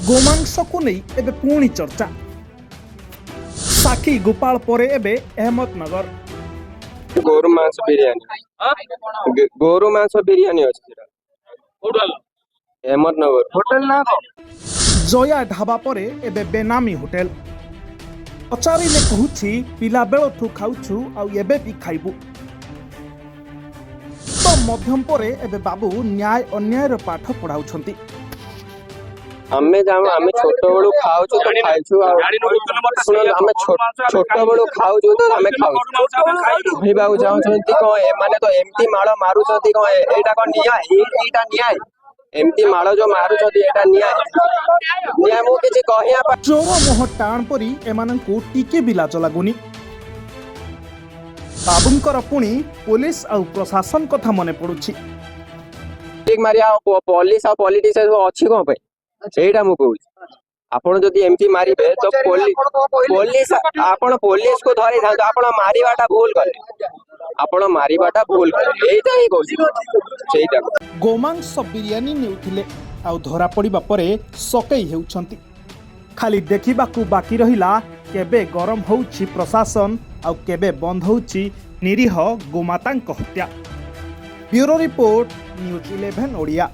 ଗୋମାଂସକୁ ନେଇ ଏବେ ପୁଣି ଚର୍ଚ୍ଚା। ସାକ୍ଷୀ ଗୋପାଳ ପରେ ଏବେ ଅହମ୍ମଦନଗର। ଗୋରୁ ମାଂସ ବିରିୟାନୀ, ଗୋରୁ ମାଂସ ବିରିୟାନୀ ଅଛି ସେଟା। ଅହମ୍ମଦନଗର। ହୋଟେଲ ନାଁ କଣ? ଜୟା ଢାବା ପରେ ଏବେ ବେନାମୀ ହୋଟେଲ। ପଚାରିଲେ କହୁଛି, ପିଲାବେଳଠୁ ଖାଉଛୁ ଆଉ ଏବେ ବି ଖାଇବୁ। ତ ମଧ୍ୟମ ପରେ ଏବେ ବାବୁ ନ୍ୟାୟ ଅନ୍ୟାୟର ପାଠ ପଢ଼ାଉଛନ୍ତି। ଆମେ ଜାଣୁ, ଆମେ ଛୋଟ ବେଳୁ ଖାଉଛୁ ତ ଖାଇଛୁ। ଆଉ ଶୁଣନ୍ତୁ, ଆମେ ଛୋଟ ବେଳୁ ଖାଉଛୁ ତ ଆମେ ଖାଉଛୁ। କହିବାକୁ ଚାହୁଁଛନ୍ତି କଣ? ଏମାନେ ତ ଏମିତି ମାଡ଼ ମାରୁଛନ୍ତି କଣ? ଏଇଟା କଣ ନ୍ୟାୟ? ଏଇଟା ନ୍ୟାୟ? ଏମିତି ମାଡ଼ ଯୋଉ ମାରୁଛନ୍ତି, ଏଇଟା ନ୍ୟାୟ? ନ୍ୟାୟ ମୁଁ କିଛି କହିବା ପାଇଁ ଚୋର ମୁହଁ ଟାଣ ପରି ଏମାନଙ୍କୁ ଟିକେ ବି ଲାଜ ଲାଗୁନି। ବାବୁଙ୍କର ପୁଣି ପୋଲିସ ଆଉ ପ୍ରଶାସନ କଥା ମନେ ପଡୁଛି। ଠିକ ମାରିବା ଆଉ ପୋଲିସ ଆଉ ପଲିଟିକ୍ସ ଅଛି କଣ ପାଇଁ? ସେଇଟା ମୁଁ କହୁଛି। ଆପଣ ଯଦି ଏମିତି ମାରିବେ ତ ପୋଲିସ, ଆପଣ ପୋଲିସକୁ ଧରିଥାନ୍ତୁ। ଆପଣ ମାରିବାଟା ଭୁଲ କଲେ। ଆପଣ ମାରିବାଟା ଭୁଲ କଲେ, ଏଇଟା ହିଁ କହୁଛି ସେଇଟା। ଗୋମାଂସ ବିରିୟାନୀ ନେଉଥିଲେ ଆଉ ଧରା ପଡ଼ିବା ପରେ ସକେଇ ହେଉଛନ୍ତି। ଖାଲି ଦେଖିବାକୁ ବାକି ରହିଲା, କେବେ ଗରମ ହେଉଛି ପ୍ରଶାସନ ଆଉ କେବେ ବନ୍ଦ ହେଉଛି ନିରୀହ ଗୋମାତାଙ୍କ ହତ୍ୟା। Bureau report, news 11 Odia.